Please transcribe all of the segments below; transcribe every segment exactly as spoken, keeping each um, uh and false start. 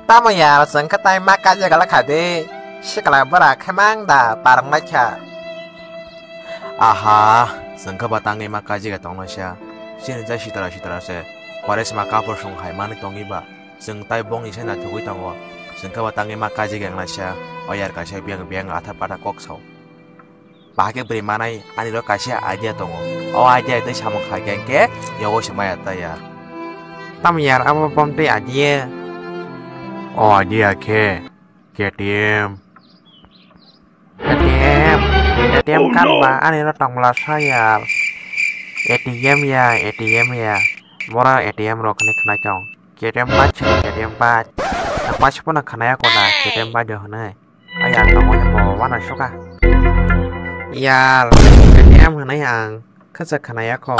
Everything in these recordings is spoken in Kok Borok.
Tamo ya, chwng khe tai ma kaijagala kha de. Sikla bwra khe mang da parwng lai kha. Aha, chwng khe ba tangwi ma kaijaga tonglaisa. Chini jai sitra sitra se. Koresma kapor song hai mani tongwi ba. Chwng tai bongni se naithogwi tongo. Chwng khe ba tangwi ma kaijaga wnglaisa. O yar kaisa biyang biyang atha patha kok sao. Bahai khe bwrwi manai ani ro kaisa idea tongo. O idea tei samung khai khe hwnkhe yogo se maya ta ya. Tamo yar abo bomtwi idea? O idea khe K T M. K T M, K T M kan ba ani ro tongmla sa yar. A T M ya, A T M ya. Bora A T M rok hinwi khnai tong. K T M bike sini, K T M bike. Ang paisa pono khnaya koda, K T M bike rok hinwi. Ayang tongo ni bo wana suka. Yar, A T M hinwi ang khacha khnaya kho.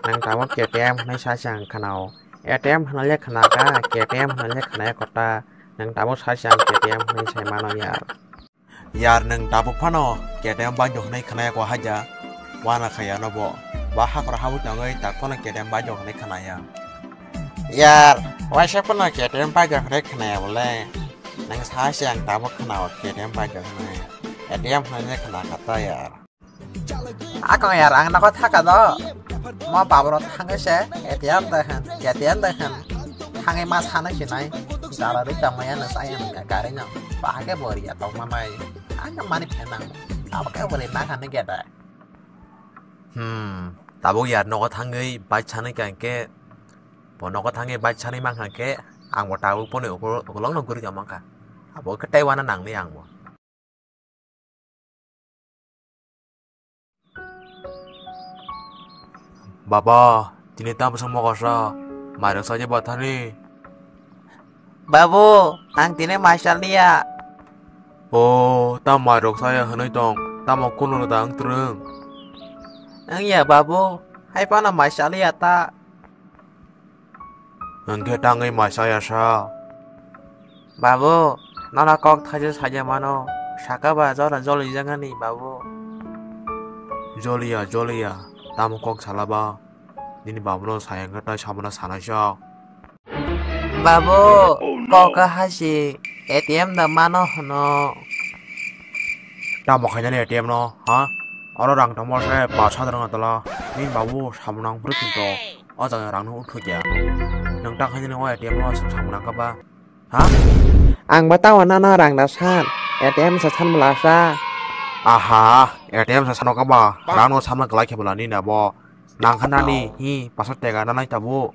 Nang tabuk A T M hinwi sa se ang khnao. A T M hinwi le khna ka, A T M hinwi le khnaya kho ta. Nang tabuk sa se ang A T M hinwi sai mano yar. Yar nang tabuk phano A T M banjo hinwi khnaya kho haja. Wana khaya no bo. Ba hakra habwi tongwi tak phano A T M banjo hinwi khnaya. Yar, waisa phano A T M banjo hinwi khnaya bole. Nang sa se ang tabuk khnao A T M banjo hinwi. A T M hinwi khna kha ta yar. Akong yar ang nogo thaka do. Mo babro thangwi se A T M de hin, A T M de hin. Thangwi ma sana sinai. Dala ri tongmaya na saya nang gari no. Bahage bori ya tongma mai. Ang mani phenang. Abo ke bori na khan ge da. Hmm, tabuk yar nogo thangwi bike sanwi ka hwnkhe, bo nogo thangwi bike sanwi mankha hwnkhe, ang bo tabuk phone ukulok no guri tongmangkha. Abo khe tei wana nangni ang bo. Baba, tini tamo bwswk mokol sa? Mairok sa je bathani. Babu, ang tini mai saliya. O, ta mairok saya hwnwi tong, tamo kununo da wng twrwng? Wngya babu, hai phano mai saliya ta. Hwnkhe tangwi mai chaya sa? Babu, nono kok thaisa saja mano, saka ba jora jolijaknani, babu. Joliya, joliya, tamo kok sala ba? Nini babuno saya hwnkhe tai samano sanai sa. Babu, kok hasi A T M da mano hwno. Tamo khainani A T M no, ha? Oro rang tongmo se pash hajar wngya tola. Nini babu samano ang bwrwi khinto. O jaga rangno uthukya. Nwng ta khainani o A T M no samung nangkha ba? Ha? Ang ba tao nano rang da san. A T M se san bwla sa. Aha, A T M se sano kha ba? Rangno samna kwlai khe bwla nini abo. Nang kha nani, hi, pash taka nanai tabuk.